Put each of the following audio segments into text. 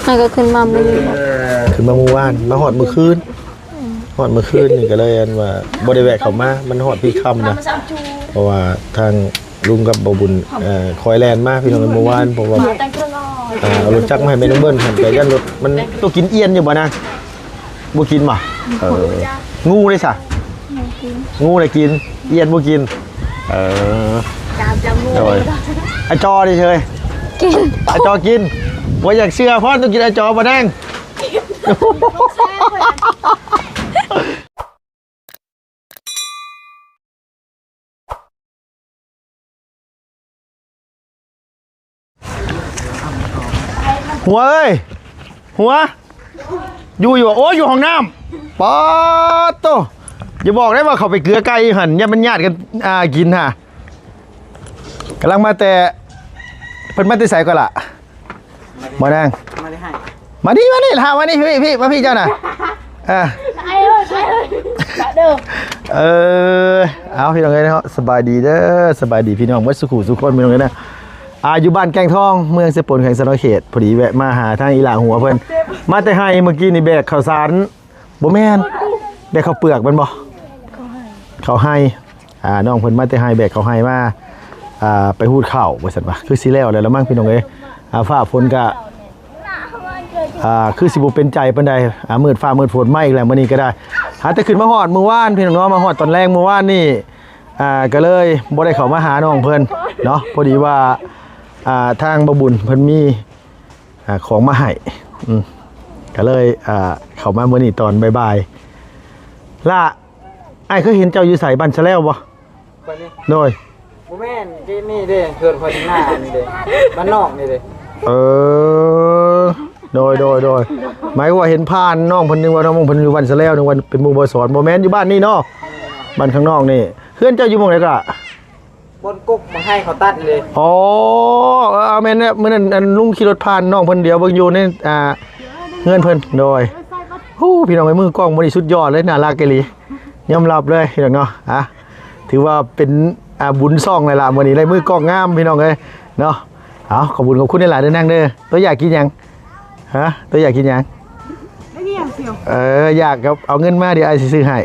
ອ້າຍກໍຂຶ້ນມາມື້ນີ້ ຂຶ້ນມາມື້ວານ ມາຮອດມື້ຄືນ ຮອດມື້ຄືນນີ້ກໍເລີຍອັນວ່າບໍ່ໄດ້ແວະເຂົ້າມາ ມັນຮອດພີ້ຄ່ຳນະ ເພາະວ່າທາງລຸງກັບບໍ່ບຸນ ເອີ ຄອຍແລ່ນມາພີ່ນ້ອງ ມື້ວານ ເພາະວ່າ ເອີ ເອົາລົດຈັກມາໃຫ້ແມ່ນ້ອງເບິ່ນຫັ້ນ ກໍຢ້ານລົດມັນ ໂຕກິນອ່ຽນຢູ່ບໍ່ນາງ? ບໍ່ກິນບໍ່? ເອີ ງູເດ້ຊະ? ງູໄດ້ກິນ ອ່ຽນບໍ່ກິນ? ເອີ ໂດຍ ອາຈໍເດ້ເຊີຍ ກິນ ອາຈໍກິນ ບໍ່ຢາກເຊື່ອພ້ອນ ຕ້ອງກິນອາຈໍບໍ່ນາງ? ຫົວເອີຍ ຫົວ ຢູ່ຢູ່ ໂອ້ຍ ຢູ່ຫ້ອງນ້ຳ ປາດໂຕ ຢ່າບອກໄດ້ວ່າເຂົາໄປເກືອໄກ່ຢູ່ຫັ້ນ ຢ່າມັນຍາດກັນ ອ່າ ກິນຫາ ກຳລັງມາແຕ່ ເພິ່ນມາແຕ່ໃສກໍລະ? ບໍ່ນາງ ມາແຕ່ໄຮ່ ມານີ້ ມານີ້ ລະ ມານີ້ ພີ່ ພີ່ ມາພີ່ເຈົ້ານະ ອ່າ ເອີ ເອີ ເອົາ ພີ່ນ້ອງເອີຍເນາະ ສະບາຍດີເດີ ສະບາຍດີພີ່ນ້ອງເບິດສູ່ຄູ່ສູ່ຄົນ ພີ່ນ້ອງເອີຍນະ ອ່າ ຢູ່ບ້ານແກ້ງທອງ ເມືອງເຊໂປນ ແຂວງສະຫວັນນະເຂດ ພໍດີແວະມາຫາທາງອີ່ຫຼ້າຫົວເພິ່ນ ມາແຕ່ໄຮ່ ມື້ກີ້ນີ້ແບກເຂົ້າສານ ບໍ່ແມ່ນ ແບກເຂົ້າເປືອກແມ່ນບໍ່? ເຂົ້າໄຮ່ ເຂົ້າໄຮ່ ອ່າ ນ້ອງເພິ່ນມາແຕ່ໄຮ່ ແບກເຂົ້າໄຮ່ມາ ອ່າ ໄປຮູດເຂົ້າວ່າຊັ້ນວ່າ ຄືຊິແລ້ວແລ້ວລະມັ້ງ ພີ່ນ້ອງເອີຍ ອ່າ ຟ້າຝົນກະ ອ່າ ຄືຊິບໍ່ເປັນໃຈປານໃດ ອ່າ ມືດຟ້າມືດຝົນມາອີກແລ້ວ ມື້ນີ້ກໍໄດ້ ຫາແຕ່ຂຶ້ນມາຮອດມື້ວານ ພີ່ນ້ອງເນາະ ມາຮອດຕອນແລງມື້ວານນີ້ ອ່າ ກໍເລີຍບໍ່ໄດ້ເຂົ້າມາຫານ້ອງເພິ່ນເນາະ ພໍດີວ່າ ອ່າ ທາງບໍ່ບຸນເພິ່ນມີ ອ່າ ຂອງມາໃຫ້ ອືມ ກໍເລີຍ ອ່າ ເຂົ້າມາມື້ນີ້ຕອນບ່າຍໆ ລະ ອ້າຍເຄີຍເຫັນເຈົ້າຢູ່ໃສ ບ້ານສະແລວບໍ່? ຂ້ອຍນີ້ ໂດຍ ບໍ່ແມ່ນ ທີ່ນີ້ເດ້ ເຮືອນຂ້ອຍທາງໜ້ານີ້ເດ້ ບ້ານນອກນີ້ເດ້ ເອີ ໂດຍ ໂດຍ ໂດຍ ໝາຍຄວາມວ່າເຫັນຜ່ານ ນ້ອງເພິ່ນ ນຶກວ່ານ້ອງເພິ່ນຢູ່ບ້ານສະແລວ ນຶກວ່າເປັນໝູ່ບໍ່ສອນ ບໍ່ແມ່ນ ຢູ່ບ້ານນີ້ເນາະ ບ້ານຂ້າງນອກນີ້ ເຮືອນເຈົ້າຢູ່ໝ່ອງໃດກະ? ບ່ອນກົກໝາກໄຮ່ເຂົາຕັດນີ້ເດ້ ອໍ ເອີ ເອົາແມ່ນແລ້ວ ມື້ນັ້ນ ອັນ ລຸງຂີ່ລົດຜ່ານ ນ້ອງເພິ່ນດຽວເບິ່ງຢູ່ໃນ ອ່າ ເຮືອນເພິ່ນ ໂດຍ ໂອ້ ພີ່ນ້ອງເອີຍ ມືກ້ອງມື້ນີ້ສຸດຍອດເລີຍ ໜ້າຮັກອີ່ຫຼີ ຍອມຮັບເລີຍ ພີ່ນ້ອງເນາະ ອ່າ ຖືວ່າເປັນ ອ່າ ບຸນຊ່ອງແລ້ວລະ ມື້ນີ້ໄດ້ມືກ້ອງງາມ ພີ່ນ້ອງເອີຍເນາະ ເອົາ ຂອບຄຸນ ຂອບຄຸນຫຼາຍໆເດີນາງເດີ ໂຕຢາກກິນຫຍັງ? ຮະ ໂຕຢາກກິນຫຍັງ? ໄດ້ຫຍັງ ເອີ ຢາກກໍເອົາເງິນມາ ດຽວອ້າຍຊິຊື້ໃຫ້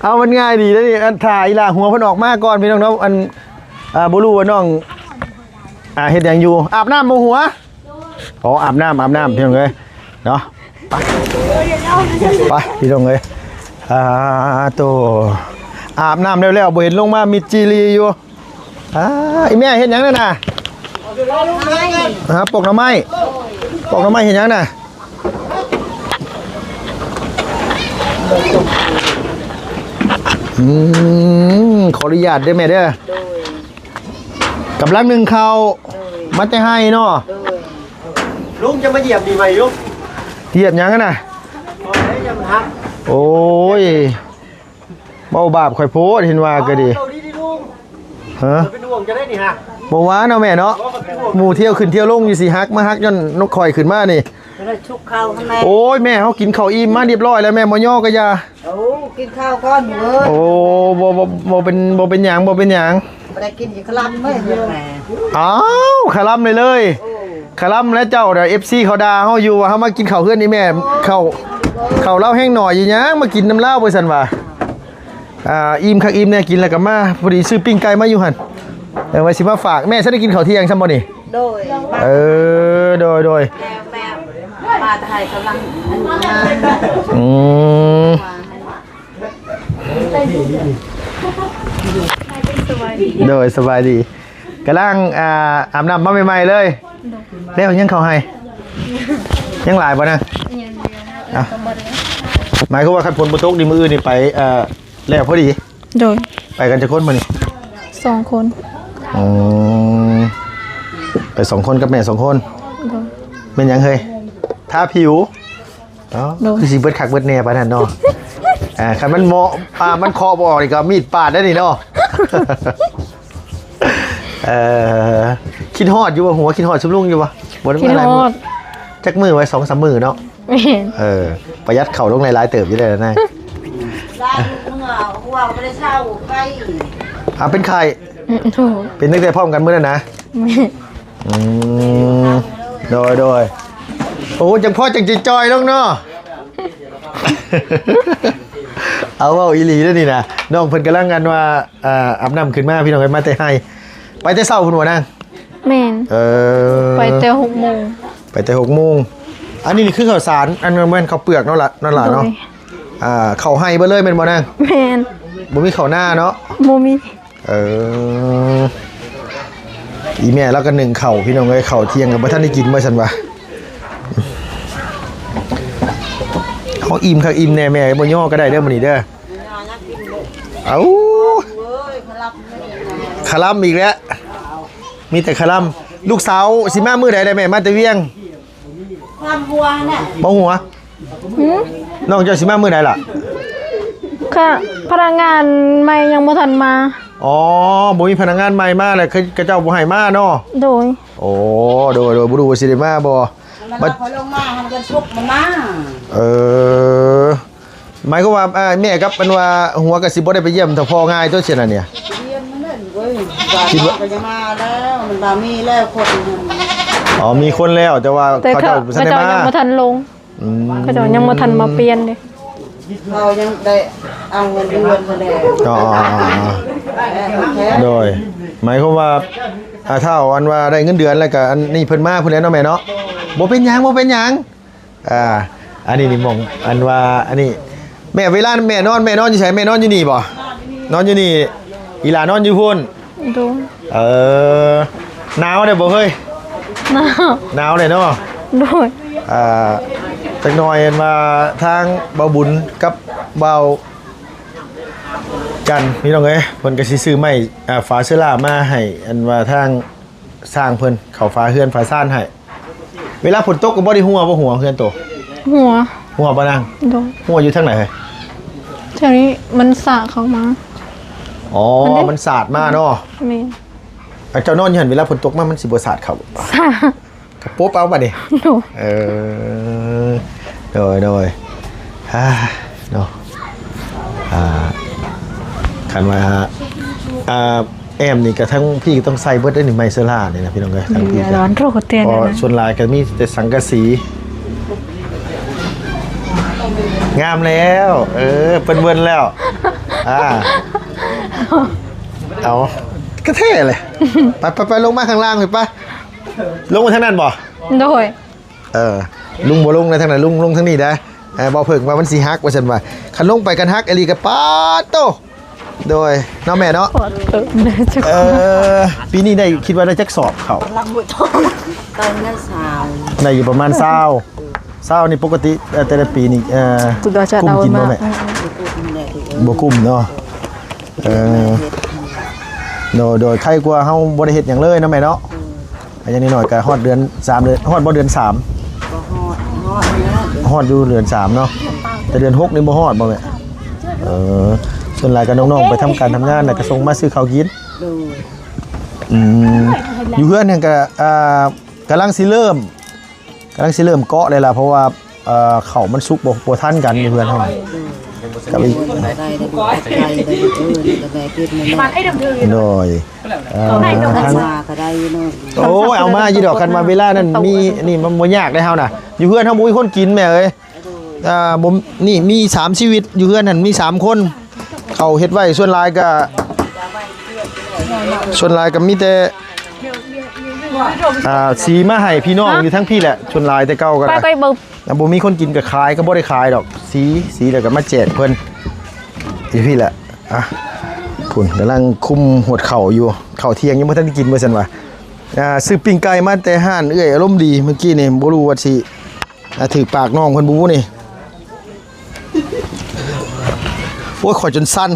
ເອົາ ມັນງ່າຍດີເດ້ນີ້ ອັນ ຖ້າອີ່ຫຼ້າຫົວເພິ່ນອອກມາກ່ອນ ພີ່ນ້ອງເນາະ ອັນ ອ່າ ບໍ່ຮູ້ວ່ານ້ອງ ອ່າ ເຮັດຫຍັງຢູ່ ອາບນ້ຳບໍ່ຫົວ? ອໍ ອາບນ້ຳ ອາບນ້ຳ ພີ່ນ້ອງເອີຍເນາະ ໄປ ໄປ ພີ່ນ້ອງເອີຍ ອ່າ ໂຕ ອາບນ້ຳແລ້ວໆ ບໍ່ເຫັນລົງມາ ມິດຈີ່ລີຢູ່ ອ່າ ອີແມ່ເຮັດຫຍັງນັ້ນນະ? ຮະ ປອກໜໍ່ໄມ້ ປອກໜໍ່ໄມ້ເຮັດຫຍັງນະ? ອືມ ຂໍອະນຸຍາດເດີແມ່ເດີ ໂດຍ ກຳລັງໜຶ້ງເຂົ້າ ໂດຍ ມາແຕ່ໄຮ່ເນາະ ໂດຍ ລຸງຈະມາຢຽບນີ້ໃໝ່ຢູ່ ຢຽບຫຍັງຫັ້ນນະ? ໂອ້ຍ ເວົ້າບາບຂ້ອຍໂພດ ເຫັນວ່າກໍດີ ເອົາດີໆ ລຸງ ຮະ ເປັນຫ່ວງຈະໄດ້ນີ້ຮະ ບໍ່ວ່າເນາະແມ່ເນາະ ບໍ່ ເປັນຫ່ວງ ໝູ່ທ່ຽວຂຶ້ນທ່ຽວລົງຢູ່ ຊິຫັກມາຫັກຍ້ອນນົກຂ້ອຍຂຶ້ນມານີ້ ຈະໄດ້ຊຸກເຂົ້າຫັ້ນແຫຼະ ໂອ້ຍ ແມ່ເຮົາກິນເຂົ້າອີ່ມມາຮຽບຮ້ອຍແລ້ວ ແມ່ບໍ່ຍໍກໍຢ່າ ໂອ້ ກິນເຂົ້າກ່ອນເວີ້ຍ ໂອ້ ບໍ່ ບໍ່ ບໍ່ເປັນ ບໍ່ເປັນຫຍັງ ບໍ່ເປັນຫຍັງ ບໍ່ໄດ້ກິນ ຄະລຳເວີ້ຍ ແມ່ ອ້າວ ຄະລຳເລີຍ ໂອ້ ຄະລຳແລ້ວເຈົ້າ ເອັຟຊີເຂົາດ່າເຮົາຢູ່ວ່າເຮົາມາກິນເຂົ້າເຮືອນອີ່ແມ່ ເຂົ້າ ເຂົ້າລາວແຮງໜ້ອຍ ອີ່ຫຍັງມາກິນນຳລາວ ວ່າຊັ້ນວ່າ ອ່າ ອີ່ມຄັກອີ່ມແນ່ ກິນແລ້ວກໍມາ ພໍດີຊື້ປີ້ງໄກ່ມາຢູ່ຫັ້ນ ເອີ ວ່າຊິມາຝາກ ແມ່ ຊັ້ນໄດ້ກິນເຂົ້າທ່ຽງຊ້ຳບໍ່ນີ້? ໂດຍ ເອີ ໂດຍ ໂດຍ ແມ່ ແມ່ ມາໄທກຳລັງ ອືມ ໂດຍ ສະບາຍດີ ກຳລັງ ອ່າ ອາບນ້ຳມາໃໝ່ໆເລີຍ ໂດຍ ແລ້ວຍັງເຂົ້າໃຫ້ ຍັງຫຼາຍບໍ່ນະ? ຍັງ ອ່ະ ກໍໝົດແລ້ວ ໝາຍຄວາມວ່າຄັນຝົນບໍ່ຕົກນີ້ ມື້ອື່ນນີ້ໄປ ເອີ ແລ້ວພໍດີ ໂດຍ ໄປກັນຈັກຄົນມື້ນີ້? ສອງຄົນ ອືມ ໄປສອງຄົນກັບແມ່ສອງຄົນ ໂດຍ ແມ່ນຫຍັງເຮີ້ຍ? ທາຜິວ ເອົ້າ ໂດຍ ຄືຊິເບິດຄັກເບິດແນ່ປານນັ້ນເນາະ ອ່າ ຄັນມັນເໝາະ ອ່າ ມັນເຄາະບໍ່ອອກນີ້ກໍມີດປາດໄດ້ນີ້ເນາະ ເອີ ຄິດຮອດຢູ່ບໍ່? ຫົວຄິດຮອດຊຸມລຸງຢູ່ບໍ່? ບໍ່ໄດ້ ຄິດຮອດ ມາຫຼາຍມື້ ຈັກມື້ໄວ້? ສອງສາມມື້ເນາະ ແມ່ນ ເອີ ປະຢັດເຂົ້າລົງຫຼາຍໆເຕີບຢູ່ແລ້ວນະ ຫຼາຍມື້ ຫົວບໍ່ໄດ້ເຊົາ ໄຂ້ ອ່າ ເປັນໄຂ້ ອືມ ໂດຍ ເປັນຕັ້ງແຕ່ພ້ອມກັນມື້ນັ້ນນະ ແມ່ນ ອືມ ໂດຍ ໂດຍ ໂອ້ ຈັ່ງພໍຈັ່ງຈະຈ່ອຍລົງເນາະ. ເອົາ ເວົ້າອີ່ຫຼີເດ້ນີ້ນະ ນ້ອງເພິ່ນກຳລັງ ອັນວ່າ ອາ ອາບນ້ຳຂຶ້ນມາ ພີ່ນ້ອງເອີຍ ມາແຕ່ໄຮ່ ໄປແຕ່ເຊົ້າພຸ້ນບໍ່ນາງ? ແມ່ນ ເອີ ໄປແຕ່ຫົກໂມງ ໄປແຕ່ຫົກໂມງ. ອັນນີ້ນີ້ຄືເຂົ້າສານ ອັນນັ້ນແມ່ນເຂົ້າເປືອກເນາະລະ ນັ້ນລະເນາະ. ໂດຍ ອ່າ ເຂົ້າໄຮ່ເບິດເລີຍແມ່ນບໍ່ນາງ? ແມ່ນ ບໍ່ມີເຂົ້ານາເນາະ? ບໍ່ມີ. ເອີ ອີແມ່ລາວກໍໜຶ້ງເຂົ້າ ພີ່ນ້ອງເອີຍ ເຂົ້າທ່ຽງກໍບໍ່ທັນໄດ້ກິນວ່າຊັ້ນວ່າ. ເຮົາອີ່ມຄັກອີ່ມແນ່ ແມ່ບໍ່ຍໍກໍໄດ້ເດີມື້ນີ້ເດີ. ເອົາ ຄະລຳອີກແລ້ວ ມີແຕ່ຄະລຳ. ລູກສາວຊິມາມື້ໃດໄດ໋ແມ່? ມາແຕ່ວຽງ ຄວາມຫົວແຫຼະ ບໍ່ຫົວ. ຫືມ? ນ້ອງເຈົ້າຊິມາມື້ໃດລະ? ກະພະນັກງານໃໝ່ຍັງບໍ່ທັນມາ. ອໍ ບໍ່ມີພະນັກງານໃໝ່ມາແລ້ວ ເຂົາເຈົ້າບໍ່ໃຫ້ມາເນາະ. ໂດຍ ໂອ້ ໂດຍ ໂດຍ ບໍ່ຮູ້ວ່າຊິໄດ້ມາບໍ່. ບັດຂ້ອຍລົງມາ ມັນກໍຊຸກມັນມາ. ເອີ ໝາຍຄວາມວ່າ ອ່າ ແມ່ກັບອັນວ່າຫົວກໍຊິບໍ່ໄດ້ໄປຢ້ຽມເຖົ້າພໍ່ງ່າຍຕົວະ ຊັ້ນນະເນຍ. ຢ້ຽມມັນເດ້ ໂອ້ຍ ຄິດວ່າ ກໍຍັງມາແລ້ວ ມັນວ່າມີແລ້ວຄົນ. ອໍ ມີຄົນແລ້ວ ແຕ່ວ່າ ແຕ່ ເຂົາເຈົ້າ ເຂົາ ເຂົາເຈົ້າຍັງບໍ່ທັນລົງ. ອືມ ເຂົາເຈົ້າຍັງບໍ່ທັນມາປ່ຽນເດ້. ເຂົາຍັງໄດ້ເອົາເງິນເດືອນຫັ້ນແຫຼະ. ອໍ ໂດຍ ໝາຍຄວາມວ່າ ອ່າ ຖ້າເອົາອັນວ່າໄດ້ເງິນເດືອນແລ້ວກໍ ອັນນີ້ເພິ່ນມາພຸ້ນແຫຼະເນາະແມ່ເນາະ. ບໍ່ເປັນຫຍັງ ບໍ່ເປັນຫຍັງ. ອ່າ ອັນນີ້ນີ້ໝ່ອງ ອັນວ່າ ອັນນີ້ ແມ່ ເວລາແມ່ນອນ ແມ່ນອນຢູ່ໃສ? ແມ່ນອນຢູ່ນີ້ບໍ່? ນອນຢູ່ນີ້. ອີຫຼ້ານອນຢູ່ພຸ້ນ. ໂດຍ ເອີ ໜາວແດ່ບໍ່ເຮີ້ຍ? ໜາວ ໜາວແດ່ເນາະ. ໂດຍ ອ່າ ຈັກໜ່ອຍ ອັນວ່າທາງບ່າວບຸນກັບບ່າວຈັນ ພີ່ນ້ອງເອີຍ ເພິ່ນກໍຊິຊື້ໄມ້ ອ່າ ຝາເຊື້ອລາມາໃຫ້ ອັນວ່າທາງຊ່າງເພິ່ນເຂົ້າຝາເຮືອນຝາຊານໃຫ້. ເວລາຝົນຕົກກໍບໍ່ໄດ້ຮົ່ວບໍ່ ຮົ່ວເຮືອນໂຕ? ຮົ່ວ ຮົ່ວບໍ່ນາງ? ໂດຍ ຮົ່ວຢູ່ທາງໃດເຮີ້ຍ? ແຖວນີ້ມັນສາດເຂົ້າມາ. ອໍ ມັນສາດມາເນາະ. ແມ່ນ ອັນເຈົ້ານອນຢູ່ຫັ້ນ ເວລາຝົນຕົກມາມັນຊິບໍ່ສາດເຂົ້າ? ສາດ ກະປົບເອົາບາດນີ້. ໂດຍ ເອີ ໂດຍ ໂດຍ ອ່າ ເນາະ ອ່າ ຄັນວ່າ ອ່າ ແອ້ມນີ້ກະທັງພີ້ກໍຕ້ອງໃສ່ເບິດເດ້ນີ້ ໄມ້ເຊື້ອລານີ້ນະ ພີ່ນ້ອງເອີຍ ທັງພີ້ກະ ເພາະສ່ວນຫຼາຍກໍມີແຕ່ສັງກະສີ. ງາມແລ້ວ ເອີ ເພິ່ນເວີ້ນແລ້ວ ອ່າ ເອົາ ກະແທ້ເລີຍ. ໄປ ໄປ ໄປ ລົງມາຂ້າງລ່າງພຸ້ນ ໄປ ລົງມາທາງນັ້ນບໍ່? ໂດຍ ເອີ ລຸງບໍ່ລົງໃນທາງນັ້ນ ລຸງລົງທາງນີ້ໄດ໋. ເອີ ບໍ່ເພິ່ງວ່າມັນຊິຫັກວ່າຊັ້ນວ່າ ຄັນລົງໄປຄັນຫັກອີ່ຫຼີກໍປາດໂຕ. ໂດຍ ເນາະແມ່ເນາະ. ເອີ ປີນີ້ໄດ້ ຄິດວ່າໄດ້ຈັກສອບເຂົ້າ? ຕອນນັ້ນຊາວ ໄດ້ຢູ່ປະມານຊາວ ຊາວນີ້ ປົກກະຕິ ເອີ ແຕ່ລະປີນີ້ ເອີ ກຸ້ມກິນບໍ່ແມ່? ບໍ່ກຸ້ມເນາະ. ເອີ ໂດຍ ໂດຍ ໄຄກວ່າເຮົາບໍ່ໄດ້ເຮັດຫຍັງເລີຍເນາະແມ່ເນາະ. ອືມ ຢ່າງໜ້ອຍໆກໍຮອດເດືອນສາມເລີຍ ຮອດບໍ່ເດືອນສາມ? ບໍ່ຮອດ ຮອດຢູ່ເດືອນສາມເນາະ ແຕ່ເດືອນຫົກນີ້ບໍ່ຮອດບໍ່ແມ່? ເອີ ສ່ວນຫຼາຍກໍນ້ອງໆໄປທຳການທຳງານ ແລ້ວກໍສົ່ງມາຊື້ເຂົ້າກິນ. ໂດຍ ອືມ ຢູ່ເຮືອນຫັ້ນກໍ ອ່າ ກຳລັງຊິເລີ່ມ ກຳລັງຊິເລີ່ມເກາະເລີຍລະ ເພາະວ່າ ເອີ ເຂົ້າມັນສຸກບໍ່ ບໍ່ທັນກັນຢູ່ເຮືອນເຮົາ. ໂດຍ ເອີ ໂອ້ຍ ເອົາມາຢູ່ດອກ ຄັນວ່າເວລານັ້ນມີ ນີ້ມັນບໍ່ຍາກເດ້ເຮົານະ. ຢູ່ເຮືອນເຮົາບໍ່ມີຄົນກິນແມ່ເອີຍ. ອ່າ ບໍ່ ນີ້ມີສາມຊີວິດ ຢູ່ເຮືອນຫັ້ນມີສາມຄົນ ເຂົາເຮັດໄວ້ ສ່ວນຫຼາຍກະ ສ່ວນຫຼາຍກະມີແຕ່ ອ່າ ສີມາໃຫ້ພີ່ນ້ອງຢູ່ທາງພີ້ແຫຼະ ສ່ວນຫຼາຍແຕ່ເກົ່າກໍໄດ້. ບໍ່ມີຄົນກິນກໍຂາຍ ກໍບໍ່ໄດ້ຂາຍດອກ ສີ ສີແລ້ວກໍມາແຈກເພິ່ນຢູ່ພີ້ແຫຼະ. ອ່ະ ພຸ້ນກຳລັງຄຸມຫວດເຂົ້າຢູ່ ເຂົ້າທ່ຽງຍັງບໍ່ທັນໄດ້ກິນວ່າຊັ້ນວ່າ. ອ່າ ຊື້ປີ້ງໄກ່ມາແຕ່ຮ້ານເອື້ອຍອາລົມດີ ມື້ກີ້ນີ້ ບໍ່ຮູ້ວ່າຊິ ອ່າ ຖືກປາກນ້ອງເພິ່ນບໍ່ນີ້. ໂອ້ຍ ຂ້ອຍຈົນສັ່ນ.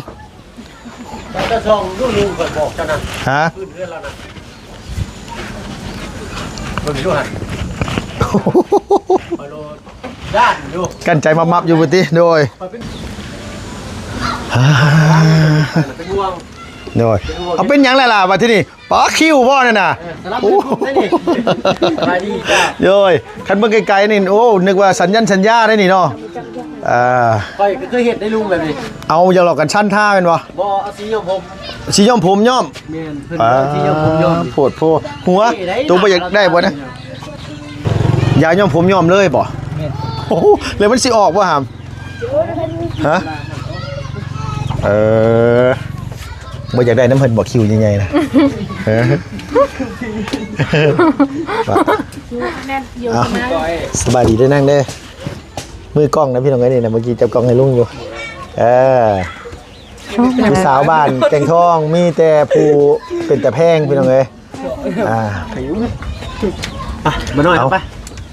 ເຈົ້າຊ່ອງດູລຸງ ຂ້ອຍບອກເຈົ້ານະ. ຮະ? ພື້ນເຮືອນລາວນະ ເບິ່ງຢູ່ຫັ້ນ ຂ້ອຍໂລດຢ້ານຢູ່ ກັ້ນໃຈມັບໆຢູ່ພຸ້ນຕິ. ໂດຍ ຂ້ອຍເປັນ ເປັນຫ່ວງ. ໂດຍ ເອົາ ເປັນຫຍັງແຫຼະລະບັດທີນີ້? ປາ ຄິວບໍ່ນັ້ນນະ? ເອີ ໂອ້ ສະບາຍດີຈ້າ. ໂດຍ ຄັນເບິ່ງໄກໆນີ້ ໂອ້ ນຶກວ່າສັນຍັນສັນຍາໄດ໋ນີ້ເນາະ. ອ່າ ຂ້ອຍກໍເຄີຍເຮັດໄດ້ລຸງແບບນີ້. ເອົາຢາຫຼອກກັນຊັນທາແມ່ນບໍ່? ບໍ່ ເອົາສີຍ້ອມຜົມ. ສີຍ້ອມຜົມຍ້ອມ? ແມ່ນ ເພິ່ນເອົາສີຍ້ອມຜົມຍ້ອມ. ໂພດໂພ ຫົວ ໂຕບໍ່ຢາກໄດ້ບໍ່ນະ? ຢາຍ້ອມຜົມຍ້ອມເລີຍບໍ່? ແມ່ນ. ໂອ້ໂຫ ແລ້ວມັນຊິອອກບໍ່ຫາມ? ຮະ? ເອີ ບໍ່ຢາກໄດ້ນຳເພິ່ນບໍ່ ຄິວໃຫຍ່ໆນະ? ເອີ ແມ່ນຢູ່ ເອົ້າ ນະ ສະບາຍດີເດີນາງເດີ. ມືກ້ອງນະພີ່ນ້ອງເອີຍ ນີ້ນະ ເມື່ອກີ້ຈັບກ້ອງໃຫ້ລຸງຢູ່. ເອີ ຜູ້ສາວບ້ານແກ່ງທອງ ມີແຕ່ຜູ້ເປັນຕາແພງພີ່ນ້ອງເອີຍ. ອ່າ ອ່ະ ມາໜ້ອຍ ເອົາ ເອົາໄປ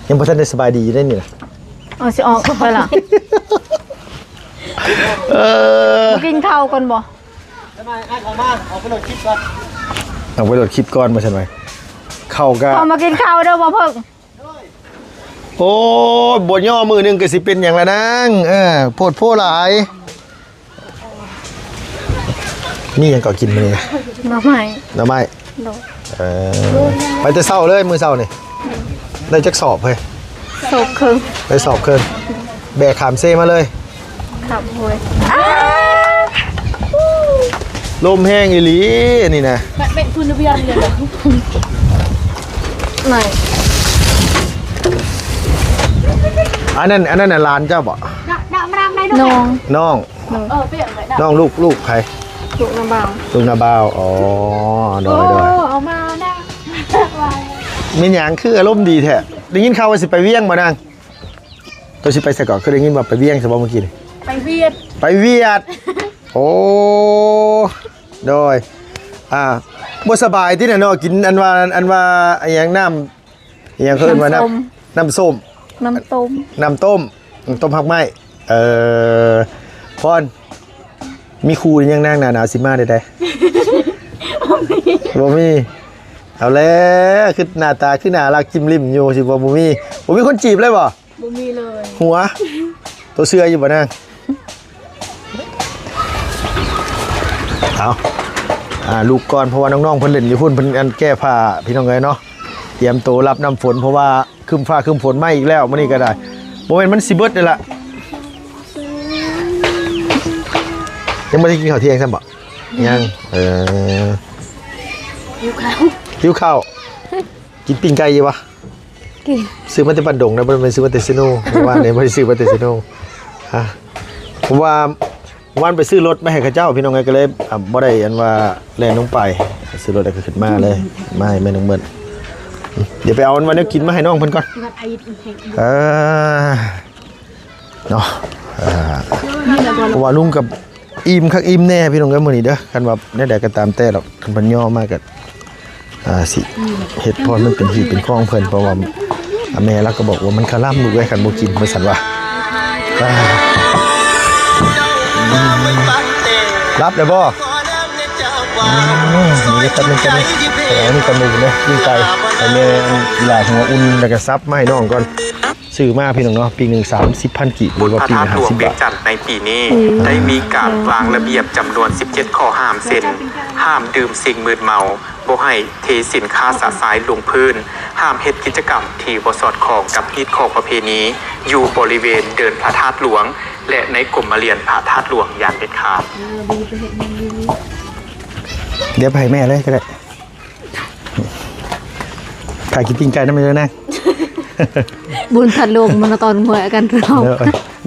ຍັງບໍ່ທັນໄດ້ສະບາຍດີຢູ່ເດ້ນີ້ນະ. ເອົາ ຊິອອກໄປລະ. ເອີ ມາກິນເຂົ້າກ່ອນບໍ່? ເອົາໄປໂຫຼດຄລິບກ່ອນ ເອົາໄປໂຫຼດຄລິບກ່ອນວ່າຊັ້ນໄວ້. ເຂົ້າກະ ເຂົ້າມາກິນເຂົ້າເດີບໍ່ເພິ່ງ. ໂອ້ຍ ບໍ່ຍໍມື້ໜຶ່ງກໍຊິເປັນຫຍັງລະນາງ. ເອີ ໂພດໂພຫຼາຍ. ມີຫຍັງກໍກິນມື້ນີ້ນະ? ໜໍ່ໄມ້ ໜໍ່ໄມ້. ໂດຍ. ເອີ ໄປແຕ່ເຊົ້າເລີຍ ມື້ເຊົ້ານີ້ ໄດ້ຈັກສອບເຮີ້ຍ? ສອບເຄິ່ງ. ໄດ້ສອບເຄິ່ງ ແບກຂ້າມເຊມາເລີຍ. ຄັບໂຫຍ ລົມແຮງອີ່ຫຼີນີ້ນະ. ອັນນັ້ນ ອັນນັ້ນນະຫຼານເຈົ້າບໍ່? ນ້ອງ ນ້ອງ ນ້ອງລູກ ລູກໃຜ? ລູກນ້າບ່າວ ລູກນ້າບ່າວ. ອໍ ໂດຍ ໂດຍ. ເອົາມານະ ແມ່ນຫຍັງຄືອາລົມດີແທ້? ໄດ້ຍິນຂ່າວວ່າຊິໄປວຽງບໍ່ນາງ? ໂຕຊິໄປໃສເກາະ? ຄືໄດ້ຍິນວ່າໄປວຽງຊະບໍ່ມື້ກີ້ນີ້? ໄປຫວຽດ ໄປຫວຽດ. ໂອ້ ໂດຍ. ອ່າ ບໍ່ສະບາຍຕິນະເນາະ ກິນອັນວ່າ ອັນວ່າອີຫຍັງ ນ້ຳ ອີຫຍັງເຂົາເອີ້ນວ່າ ນ້ຳ ນ້ຳ ນ້ຳສົ້ມ ນ້ຳຕົ້ມ ນ້ຳຕົ້ມ ຕົ້ມຮາກໄມ້. ເອີ ພອນ ມີຄູ່ຫຼືຍັງນາງ? ໜ້າໜາວຊິມາໄດ້ໃດ? ບໍ່ມີ ບໍ່ມີ. ເອົາແລ້ວ ຄືໜ້າຕາຄືໜ້າລັກຈິ້ມລິ້ມຢູ່ ຊິວ່າບໍ່ມີ ບໍ່ມີຄົນຈີບເລີຍບໍ່? ບໍ່ມີເລີຍ. ຫົວ ໂຕເຊື່ອຢູ່ບໍ່ນາງ? ເອົາ ອ່າ ລຸກກ່ອນ ເພາະວ່ານ້ອງໆເພິ່ນຫຼິ້ນຢູ່ພຸ້ນ ເພິ່ນອັນແກ້ຜ້າ ພີ່ນ້ອງເອີຍເນາະ ຕຽມໂຕຮັບນ້ຳຝົນ ເພາະວ່າຄຶ້ມຟ້າຄຶ້ມຝົນມາອີກແລ້ວມື້ນີ້ກໍໄດ້. ບໍ່ແມ່ນມັນຊິເບິດນີ້ລະ ຍັງບໍ່ໄດ້ກິນເຂົ້າທ່ຽງຊ້ຳບໍ່? ຍັງ. ເອີ ຫິວເຂົ້າ ຫິວເຂົ້າ. ກິນປີ້ງໄກ່ຢູ່ບໍ່? ກິນ. ຊື້ມາແຕ່ບ້ານດົງນະ ບໍ່ແມ່ນຊື້ມາແຕ່ເຊໂນ. ເມື່ອວານນີ້ບໍ່ໄດ້ຊື້ມາແຕ່ເຊໂນ ຮະ ເພາະວ່າວານໄປຊື້ລົດມາໃຫ້ເຂົາເຈົ້າ ພີ່ນ້ອງເອີຍ ກໍເລີຍ ອ່າ ບໍ່ໄດ້ອັນວ່າແລ່ນລົງໄປ ຊື້ລົດແລ້ວກໍຂຶ້ນມາເລີຍ ມາໃຫ້ແມ່ນ້ອງເມີ້ນ. ດຽວໄປເອົາອັນວ່າແນວກິນມາໃຫ້ນ້ອງເພິ່ນກ່ອນ. ເອີ ເນາະ ເອີ ເພາະວ່າລຸງກັບ ອີ່ມຄັກອີ່ມແນ່ພີ່ນ້ອງເອີຍ ມື້ນີ້ເດີ. ຄັນວ່າແນວໃດກໍຕາມແຕ່ດອກ ຄັນເພິ່ນຍໍມາກໍ ອ່າ ຊິເຮັດພອນມັນເປັນຮີດເປັນຄອງເພິ່ນ ເພາະວ່າ ອ່າ ແມ່ລາວກໍບອກວ່າ ມັນຄະລຳລູກເອີຍ ຄັນບໍ່ກິນ ວ່າຊັ້ນວ່າ. ອ່າ ຫຼັບແລ້ວບໍ່? ອືມ ນີ້ແປັບໜຶ່ງ ແປັບໜຶ່ງ ເອົານີ້ກ່ອນ ໝູ່ເດີ ປີ້ງໄກ່ ໃຫ້ແມ່ ອີ່ຫຼ້າຫົວອຸ່ນ ແລ້ວກໍສັບມາໃຫ້ນ້ອງກ່ອນ. ຊື້ມາພີ່ນ້ອງເນາະ ປີໜຶ່ງສາມສິບພັນກີບ ຫຼືວ່າປີໜຶ່ງຫ້າສິບບາດ. ບຸນພະທາດຫຼວງວຽງຈັນໃນປີນີ້ ອືມ ໄດ້ມີການວາງລະບຽບຈຳນວນສິບເຈັດຂໍ້ຫ້າມ ເຊັ່ນ ຫ້າມດື່ມສິ່ງມຶນເມົາ, ບໍ່ໃຫ້ເທສິນຄ້າຊະຊາຍລົງພື້ນ, ຫ້າມເຮັດກິດຈະກຳທີ່ບໍ່ສອດຄ່ອງກັບຮີດຄອງປະເພນີ ຢູ່ບໍລິເວນເດີ່ນພະທາດຫຼວງ ແລະ ໃນກົມມະລຽນພະທາດຫຼວງຢ່າງເດັດຂາດ. ດຽວໄປໃຫ້ແມ່ເລີຍກໍໄດ້. ຖ້າກິນປີ້ງໄກ່ນຳເດີນາງ. ບຸນທັດລົງມານະຕອນຫົວອາການເຮົາ.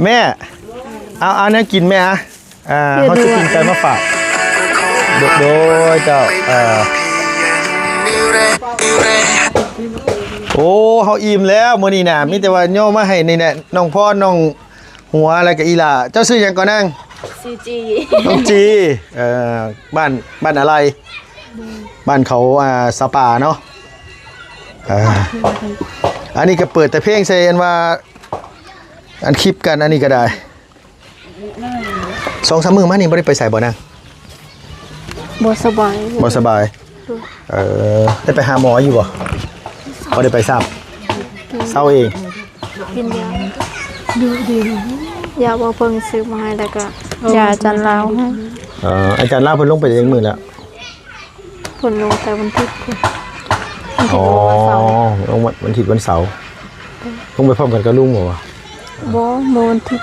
ແມ່ ເອົາ ເອົາແນວກິນແມ່ ອ່າ ເຮົາຊື້ປີ້ງໄກ່ມາຝາກ. ໂດ ໂດຍເຈົ້າ. ເອີ ໂອ້ ເຮົາອີ່ມແລ້ວມື້ນີ້ນະ ມີແຕ່ວ່າຍໍມາໃຫ້ນີ້ແຫຼະ ນ້ອງພອນ ນ້ອງ ຫົວ ແລ້ວກໍອີ່ຫຼ້າ. ເຈົ້າຊື່ຫຍັງກໍນາງ? ຊື່ຈີ ນ້ອງຈີ. ເອີ ບ້ານ ບ້ານອາໄລ? ບ້ານເຂົາ ອ່າ ສະປາເນາະ. ເອີ ອັນນີ້ກໍເປີດແຕ່ເພງໃສ່ ອັນວ່າ ອັນຄລິບກັນ ອັນນີ້ກໍໄດ້. ສອງສາມມື້ມານີ້ບໍ່ໄດ້ໄປໃສບໍ່ນາງ? ບໍ່ສະບາຍ ບໍ່ສະບາຍ. ເອີ ໄດ້ໄປຫາໝໍຢູ່ບໍ່? ບໍ່ໄດ້ໄປຊ້ຳ ເຊົາເອງ. ກິນຢາ ຢາບໍ່ເພິ່ງຊື້ມາໃຫ້ ແລ້ວກໍຢາອາຈານລາວໃຫ້. ເອີ ອາຈານລາວເພິ່ນລົງໄປຈັກມື້ແລ້ວ? ເພິ່ນລົງແຕ່ວັນທິດພຸ້ນ ວັນທິດ ອໍ ລົງວັນເສົາ ລົງວັນທິດວັນເສົາ. ລົງໄປພ້ອມກັນກັບລຸງບໍ່ວະ? ບໍ່ ມື້ວັນທິດ.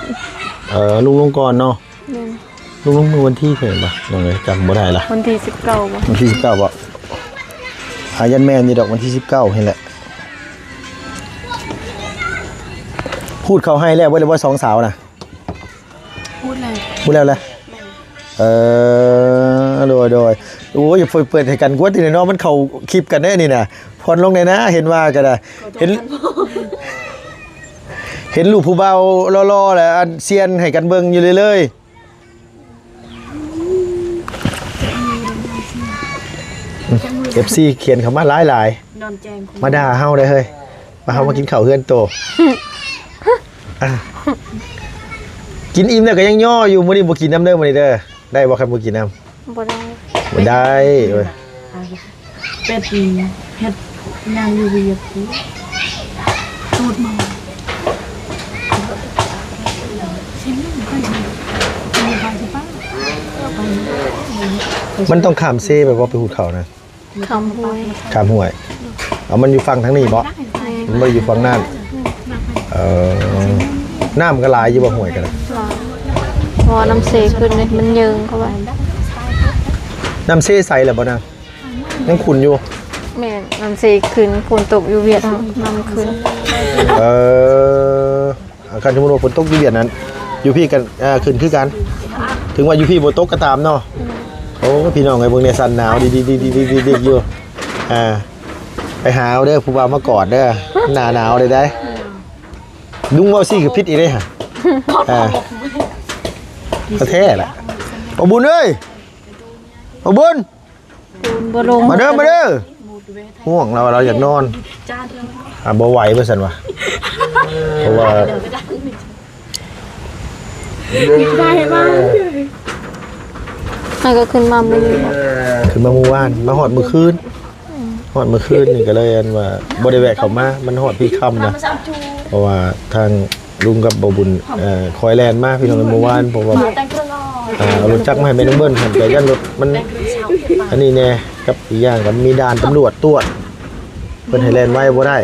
ເອີ ລຸງລົງກ່ອນເນາະ. ແມ່ນ. ລຸງລົງມື້ວັນທີເທົ່າໃດວະ ນ້ອງເອີຍ ຈຳບໍ່ໄດ້ລະ. ວັນທີສິບເກົ້າບໍ່? ວັນທີສິບເກົ້າບໍ່? ອາ ຢ້ານແມ່ນຢູ່ດອກ ວັນທີສິບເກົ້ານີ້ແຫຼະ. ພູດເຂົ້າໄຮ່ແລ້ວເບິດແລ້ວບໍ່ ສອງສາວນະ? ພູດແລ້ວ ພູດແລ້ວແຫຼະ. ແມ່ນ. ເອີ ໂດຍໆ. ໂອ້ຍ ເປີດ ເປີດໃຫ້ກັນກວດຕິເນາະ ມັນເຂົ້າຄລິບກັນເດ້ນີ້ນະ. ຜ່ອນລົງແດ່ນະ ເຫັນວ່າກໍໄດ້ ເຫັນ ເຫັນຮູບຜູ້ບ່າວຫຼໍ່ໆ ແລະ ອັນຊຽນໃຫ້ກັນເບິ່ງຢູ່ເລື້ອຍໆ. ເອັຟຊີ ຂຽນເຂົ້າມາຫຼາຍໆ ນອນແຈ້ງ ມາດ່າເຮົາໄດ້ເຮີ້ຍ ວ່າເຮົາມາກິນເຂົ້າເຮືອນໂຕ. ອ່າ ກິນອີ່ມແລ້ວກໍຍັງຍໍຢູ່. ມື້ນີ້ບໍ່ກິນນຳເດີ ມື້ນີ້ເດີ. ໄດ້ບໍ່ ຄັນບໍ່ກິນນຳ? ບໍ່ໄດ້ ບໍ່ໄດ້ເວີຍ. ເປັດເຮັດງານຢູ່ວຽກ ຕູດມາ ມັນຕ້ອງຂ້າມເຊໄປບໍ່ ໄປຫູດເຂົ້ານະ? ຂ້າມຫ້ວຍ ຂ້າມຫ້ວຍ. ເອົາ ມັນຢູ່ຝັ່ງທາງນີ້ບໍ່? ແມ່ນ. ມັນບໍ່ໄດ້ຢູ່ຝັ່ງນັ້ນ. ເອີ ນ້ຳກໍຫຼາຍຢູ່ບໍ່ ຫ້ວຍກໍໄດ້? ຫຼາຍ ເພາະວ່ານ້ຳເຊຂຶ້ນເດ້ ມັນເຢິງເຂົ້າໄປ. ນ້ຳເຊໃສແລ້ວບໍ່ນາ? ຍັງຂຸ່ນຢູ່. ແມ່ນ ນ້ຳເຊຂຶ້ນ ຝົນຕົກຢູ່ຫວຽດເຮົາ ນ້ຳຂຶ້ນ. ເອີ ຄັນສົມມຸດວ່າຝົນຕົກຢູ່ຫວຽດນັ້ນ ຢູ່ພີ້ກໍ ເອີ ຂຶ້ນຄືກັນ ເຖິງວ່າຢູ່ພີ້ບໍ່ຕົກກໍຕາມເນາະ. ໂອ້ ພີ່ນ້ອງເອີຍ ເບິ່ງແດ່ ສັນໜາວດິກໆໆໆຢູ່. ອ່າ ໄປຫາເອົາເດີ ຜູ້ບ່າວມາກອດເດີ ໜ້າໜາວເລີຍໄດ໋. ລຸງເວົ້າຊີ້ກໍຜິດອີກເດ້ຫະ. ອ່າ ແທ້ແຫຼະ. ບໍ່ບຸນເອີຍ ບໍ່ບຸນ ບໍ່ລົງ ມາເດີ ມາເດີ. ງ່ວງ ລາວວ່າລາວຢາກນອນ. ອ່າ ບໍ່ໄຫວວ່າຊັ້ນວ່າ ເພາະວ່າ ໄດ້ມາ ມັນກໍຂຶ້ນມາມື້ນີ້ ຂຶ້ນມາມື້ວານ ມາຮອດມື້ຄືນ. ຮອດມື້ຄືນນີ້ກໍເລີຍອັນວ່າບໍ່ໄດ້ແວະເຂົ້າມາ ມັນຮອດພີ້ຄ່ຳນະ ເພາະວ່າທາງລຸງກັບບໍ່ບຸນ ເອີ ຄອຍແລ່ນມາພີ່ນ້ອງ ເມື່ອວານ ເພາະວ່າ ອ່າ ເອົາລົດຈັກມາໃຫ້ແມ່ນ້ອງເບິ່ນ ຫັ້ນກໍຢ້ານລົດມັນອັນນີ້ແດ່ ກັບອີກຢ່າງກໍມີດ່ານຕຳຫຼວດຕວດ ເພິ່ນໃຫ້ແລ່ນໄວບໍ່ໄດ້.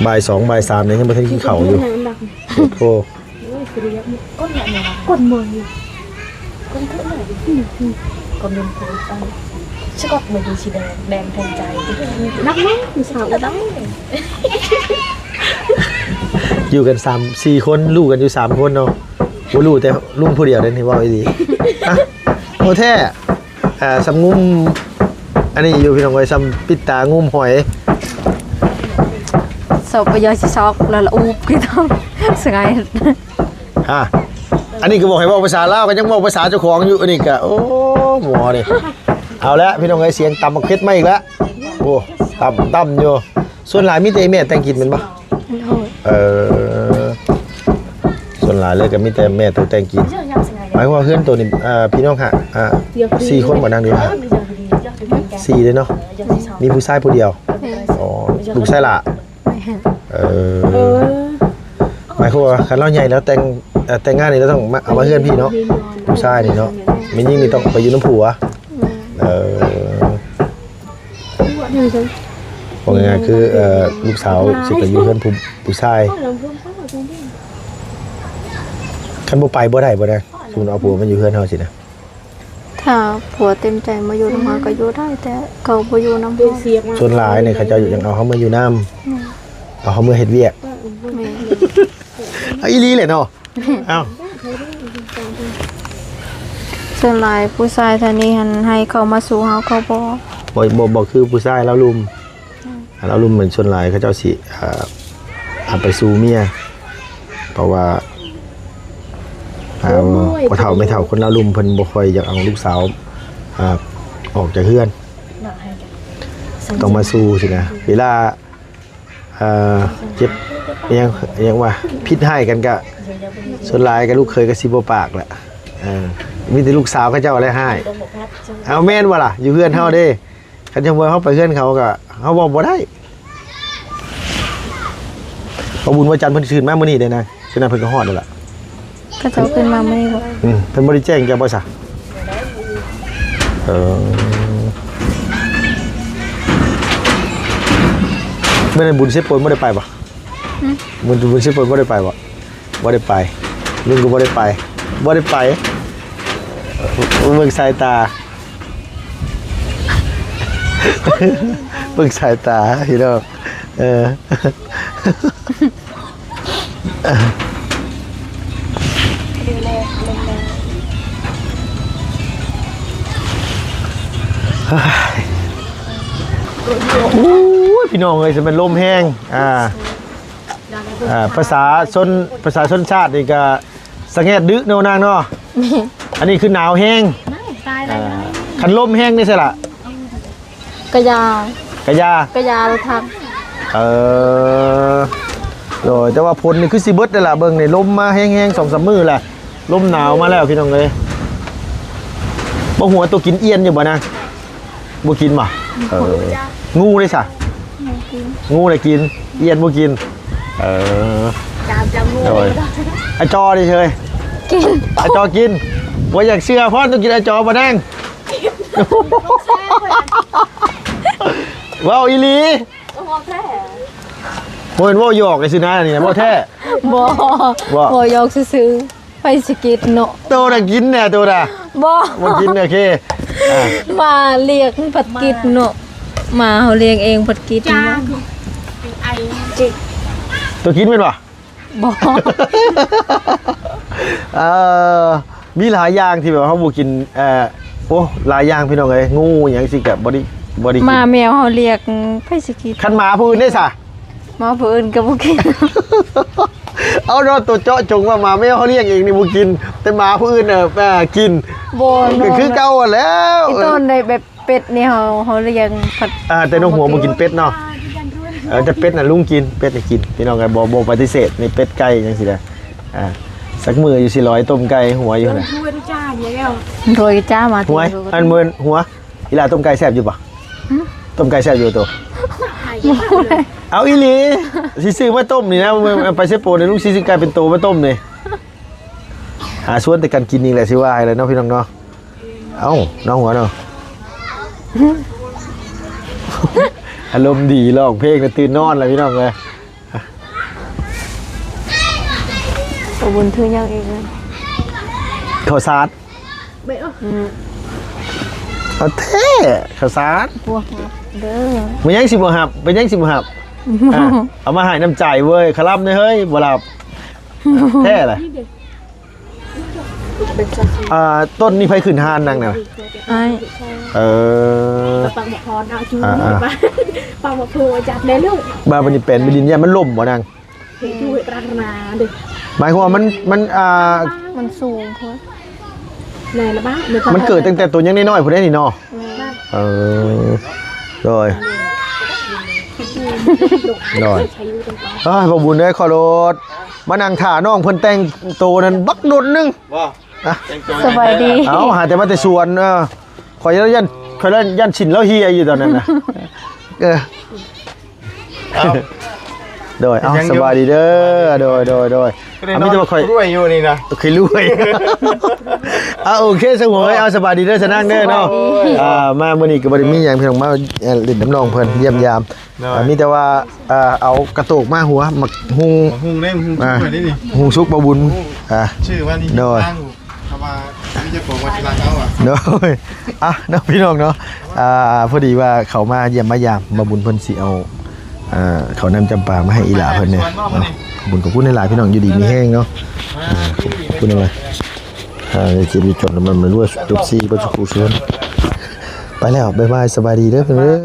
ບ່າຍສອງ ບ່າຍສາມນີ້ຍັງບໍ່ທັນກິນເຂົ້າຢູ່. ໂອ້ໂຫ ຢູ່ກັນສາມສີ່ຄົນ ຮູ້ກັນຢູ່ສາມຄົນເນາະ ບໍ່ຮູ້ແຕ່ລຸງຜູ້ດຽວເດ້ນີ້ ເວົ້າອີ່ຫຼີ. ໂອ້ແທ້ ອ່າ ສ່ຳງຸ້ມອັນນີ້ຢູ່ພີ່ນ້ອງເອີຍ ສ່ຳປິດຕາງຸ້ມຫອຍ. ສອບປະຢາຊິຊອກລະລະອູບກິນຕ້ອງສະໄງ. ອ່າ ອັນນີ້ກໍບອກໃຫ້ເວົ້າພາສາລາວ ກໍຍັງເວົ້າພາສາເຈົ້າຂອງຢູ່. ອັນນີ້ກໍ ໂອ້ ໝໍນີ້ ເອົາລະພີ່ນ້ອງເອີຍ ສຽງຕຳບັກເຜັດມາອີກລະ. ໂອ້ ຕຳ ຕຳຢູ່. ສ່ວນຫຼາຍມີແຕ່ແມ່ແຕ່ງກິນແມ່ນບໍ່? ໂດຍ. ເອີ ສ່ວນຫຼາຍເລີຍກໍມີແຕ່ແມ່ໂຕແຕ່ງກິນ. ໝາຍຄວາມວ່າເຮືອນໂຕນີ້ ເອີ ພີ່ນ້ອງຫາ ອ່າ ສີ່ຄົນບໍ່ ນາງ ຫຼືຫ້າ? ສີ່ເດ້ເນາະ ມີຜູ້ຊາຍຜູ້ດຽວ. ແມ່ນ. ອໍ ລູກຊາຍຫຼ້າ. ແມ່ນ. ເອີ ເອີ ໝາຍຄວາມວ່າຄັນລາວໃຫຍ່ແລ້ວແຕ່ງ ເອີ ແຕ່ງງານນີ້ລາວຕ້ອງມາ ເອົາມາເຮືອນພີ່ເນາະ ຜູ້ຊາຍນີ້ເນາະ. ແມ່ຍິງນີ້ຕ້ອງໄປຢູ່ນຳຜົວ. ແມ່ນ. ເອີ ເວົ້າງ່າຍໆ ຄື ເອີ ລູກສາວຊິໄປຢູ່ເຮືອນຜູ້ ຜູ້ຊາຍ. ຄັນບໍ່ໄປບໍ່ໄດ້ບໍ່ນະ ສົມມຸດເອົາຜົວມາຢູ່ເຮືອນເຮົາຊີ້ນະ? ຖ້າຜົວເຕັມໃຈມາຢູ່ນຳເຮົາກໍຢູ່ໄດ້ ແຕ່ເຂົາບໍ່ຢູ່ນຳເຮົາ. ສ່ວນຫຼາຍນີ້ເຂົາເຈົ້າຢາກເອົາເຮົາມາຢູ່ນຳ. ແມ່ນ. ເອົາເຮົາມາເຮັດວຽກ. ແມ່ນ. ເອົາ ອີ່ຫຼີແຫຼະເນາະ. ເອົ້າ ສ່ວນຫຼາຍຜູ້ຊາຍທາງນີ້ຫັ້ນ ໃຫ້ເຂົ້າມາສູ່ເຮົາ ເຂົາບໍ່ ບໍ່ ບໍ່ ບໍ່ຄືຜູ້ຊາຍລາວລຸ່ມ. ອືມ ລາວລຸ່ມແມ່ນສ່ວນຫຼາຍເຂົາເຈົ້າຊິ ເອີ ເອົາໄປສູ່ເມຍ ເພາະວ່າ ເອີ ພໍ່ເຖົ້າແມ່ເຖົ້າຄົນລາວລຸ່ມເພິ່ນບໍ່ຄ່ອຍຢາກເອົາລູກສາວ ເອີ ອອກຈາກເຮືອນ ຕ້ອງມາສູ່ຊີ້ນະ. ເວລາ ເອີ ເຈັບ ອີ່ຫຍັງ ອີ່ຫຍັງວ່າ ຜິດຮ້າຍກັນກະ ສ່ວນຫຼາຍກະລູກເຂີຍກະຊິບໍ່ປາກແຫຼະ. ເອີ ມີແຕ່ລູກສາວເຂົາເຈົ້າແຫຼະຮ້າຍ. ເອົາ ແມ່ນບໍ່ລະ? ຢູ່ເຮືອນເຮົາເດ້ ຄັນສົມມຸດວ່າເຮົາໄປເຮືອນເຂົາກະ ເຮົາເວົ້າບໍ່ໄດ້. ເອົາ ບຸນວາຈັນເພິ່ນຂຶ້ນມາມື້ນີ້ເດ້ນະ. ຄືນັ້ນເພິ່ນກໍຮອດແລ້ວລະ. ເຂົາເຈົ້າຂຶ້ນມາມື້ນີ້ບໍ່? ອືມ ເພິ່ນບໍ່ໄດ້ແຈ້ງເຈົ້າບໍ່ຊະ? ເອີ ມື້ນັ້ນບຸນເຊໂປນບໍ່ໄດ້ໄປບໍ່? ຫືມ? ບຸນ ບຸນເຊໂປນບໍ່ໄດ້ໄປບໍ່? ບໍ່ໄດ້ໄປ. ລຸງກໍບໍ່ໄດ້ໄປ. ບໍ່ໄດ້ໄປ. ເບິ່ງສາຍຕາ. ເບິ່ງສາຍຕາພີ່ນ້ອງ ເອີ ໂອ້ຍ ພີ່ນ້ອງເອີຍ ຊິແມ່ນລົມແຮງ ອ່າ ອ່າ ພາສາຊົນ ພາສາຊົນຊາດນີ້ກະສະແງດດຶເນາະນາງເນາະ. ແມ່ນ ອັນນີ້ຄືໜາວແຮງ ຕາຍແລ້ວ ອ່າ ຄັນລົມແຮງນີ້ໃສລະ? ກະຢາ ກະຢາ ກະຢາລົດທັງ ເອີ ໂດຍ ແຕ່ວ່າຝົນນີ້ຄືຊິເບິດແລ້ວລະ ເບິ່ງນີ້ລົມມາແຮງໆ ສອງສາມມື້ລະ ລົມໜາວມາແລ້ວພີ່ນ້ອງເອີຍ. ບໍ່ຮູ້ວ່າໂຕກິນອ່ຽນຢູ່ບໍ່ນະ? ບໍ່ກິນບໍ່? ເອີ ງູເດ້ຊະ? ງູກິນ ງູລະກິນ ອ່ຽນບໍ່ກິນ ເອີ ຈາມ ຈາມງູ ໂດຍ ອາຈໍນີ້ເຊີຍ ກິນ ອາຈໍກິນ ບໍ່ຢາກເຊື່ອ ພອນຕ້ອງກິນອາຈໍບໍ່ນາງ? ເວົ້າອີ່ຫຼີ ເວົ້າແທ້ ບໍ່ແມ່ນເວົ້າຫຍອກໄອ້ຊື່ນານີ້ນະ ເວົ້າແທ້ ບໍ່ ບໍ່ ເວົ້າຫຍອກຊື່ໆ ໃຜຊິກິນເນາະ ໂຕນະກິນແນ່ໂຕນະ ບໍ່ ບໍ່ກິນ ໂອເຄ ອ່າ ໝາລ້ຽງພັດກິນເນາະ ໝາເຮົາລ້ຽງເອງພັດກິນເນາະ ໂຕກິນແມ່ນບໍ່? ບໍ່ ເອີ ມີຫຼາຍຢ່າງທີ່ແບບເຮົາບໍ່ກິນ ເອີ ໂອ້ ຫຼາຍຢ່າງພີ່ນ້ອງເອີຍ ງູຫຍັງຊີ້ກະບໍ່ໄດ້ ບໍ່ໄດ້ກິນ ໝາແມວເຮົາລ້ຽງໃຜຊິກິນ ຄັນໝາຜູ້ອື່ນເດ້ຊະ? ໝາຜູ້ອື່ນກະບໍ່ກິນ ເອົາເນາະ ໂຕເຈາະຈົງວ່າໝາແມວເຮົາລ້ຽງເອງນີ້ບໍ່ກິນ ແຕ່ໝາຜູ້ອື່ນ ເອີ ກິນ ບໍ່ ກະຄືເກົ່າຫັ້ນແຫຼ້ວ ອີ່ຕອນໃດແບບ ເປັດນີ້ເຮົາ ເຮົາລ້ຽງພັດ ອ່າ ແຕ່ນ້ອງຫົວບໍ່ກິນເປັດເນາະ ເອີ ແຕ່ເປັດນະລຸງກິນ ເປັດນີ້ກິນ ພີ່ນ້ອງເອີຍ ບໍ່ ບໍ່ປະຕິເສດ ນີ້ເປັດໄກ່ຈັ່ງຊີ້ນະ ອ່າ ສັກມື້ຢູ່ຊິລອຍຕົ້ມໄກ່ຫົວຢູ່ນະ ໂດຍຈ້າມາ ຫົວ ອັນເມີນຫົວ ອີ່ຫຼ້າຕົ້ມໄກ່ແຊບຢູ່ບໍ່? ຕົ້ມໄກ່ແຊບຢູ່ໂຕ ເອົາອີ່ຫຼີ ຊິຊື້ມາຕົ້ມນີ້ນະ ໄປເຊໂປນີ້ ລຸງຊິຊື້ໄກ່ເປັນໂຕມາຕົ້ມນີ້ ຫາຊວນແຕ່ກັນກິນອີກແຫຼະ ຊິວ່າໃຫ້ແຫຼະເນາະ ພີ່ນ້ອງເນາະ. ເອົ້າ ນ້ອງຫົວເນາະ ອາລົມດີ ຮ້ອງເພງແລ້ວຕື່ນນອນແລ້ວ ພີ່ນ້ອງເອີຍ. ບໍ່ບຸນຖືຫຍັງອີກເລີຍ ເຂົ້າສານ ອືມ ເອົາແທ້ ເຂົ້າສານ ບໍ່ຮັບເດີ ເປັນຫຍັງຊິບໍ່ຮັບ ເປັນຫຍັງຊິບໍ່ຮັບ ອ່າ ເອົາມາໃຫ້ນ້ຳໃຈເວີຍ ຄະລຳເດີເຮີ້ຍ ບໍ່ຮັບ ແທ້ລະ. ອ່າ ຕົ້ນນີ້ໃຜຂຶ້ນຮ້ານນາງນະ? ອ້າຍ ເອີ ປັກໝາກພອນເອົາຈູ ອ່າໆ ປັກໝາກໂພຈັດແດ່ລູກ ບາດນີ້ແປນແຜ່ນດິນ ຢ້ານມັນລົ້ມບໍ່ນາງ? ເຮັດຢູ່ກາງນາເດ້ ໝາຍຄວາມວ່າມັນ ມັນ ອ່າ ມັນສູງໂພດ ແມ່ນລະບ້າ ມັນເກີດຕັ້ງແຕ່ໂຕຍັງນ້ອຍໆ ພຸ້ນເດ້ນີ້ເນາະ ແມ່ນ ເອີ ໂດຍ ໂດຍ ອ້າຍ ບໍ່ບຸນເອີຍ ຂໍໂທດ ມານັ່ງຖ້ານ້ອງເພິ່ນແຕ່ງໂຕນັ້ນບັກດົນໜຶ່ງ ບໍ່ ອ່ະ ສະບາຍດີ ເອົ້າ ຫາແຕ່ມາແຕ່ສວນ ເອີ ຂ້ອຍຢ້ານ ຂ້ອຍຢ້ານ ຢ້ານສິນລາວເຫ່ຍຢູ່ຕອນນັ້ນນະ ເອີ ເອົ້າ ໂດຍ ເອົ້າ ສະບາຍດີເດີ ໂດຍ ໂດຍ ໂດຍ ອ່ະ ມີແຕ່ວ່າຂ້ອຍລວຍຢູ່ນີ້ນະ ຄືລວຍ ອ່ະ ໂອເຄ ສະຫວຍ ເອົ້າ ສະບາຍດີເດີ ສະນາງເດີເນາະ ສະບາຍດີ ອ່າ ມາມື້ນີ້ກະບໍ່ໄດ້ມີຫຍັງ ພີ່ນ້ອງ ມາ ເອີ ຫຼິ້ນນຳນ້ອງເພິ່ນ ຢ້ຽມຢາມ ໂດຍ ອ່າ ມີແຕ່ວ່າ ອ່າ ເອົາກະໂຕກມາຫົວ ໝາກຫຸ່ງ ໝາກຫຸ່ງເດ້ ໝາກຫຸ່ງສຸກໄວ້ນີ້ ອ່າ ຫຸ່ງສຸກບ່າວບຸນ ອ່າ ຊື່ວ່ານີ້ ໂດຍ ເພາະວ່າມີເຈົ້າຂອງວ່າຊິລັກເອົາ ອ່ະ ໂດຍ ອ່ະເນາະ ພີ່ນ້ອງເນາະ ອ່າ ພໍດີວ່າເຂົ້າມາຢ້ຽມມາຢາມ ບ່າວບຸນເພິ່ນຊິເອົາ ອ່າ ເຂົ້ານ້ຳຈຳປາມາໃຫ້ອີ່ຫຼ້າເພິ່ນແດ່ເນາະ ຂອບຄຸນ ຂອບຄຸນຫຼາຍໆ ພີ່ນ້ອງ ຢູ່ດີມີແຮງເນາະ ອ່າ ຂອບຄຸນຫຼາຍ ອ່າ ເຈັບຢູ່ຈົນ ມັນລວຍ ເອັຟຊີ ເບິດທຸກຄົນ ໄປແລ້ວ ບາຍບາຍ ສະບາຍດີເດີເພິ່ນເດີ.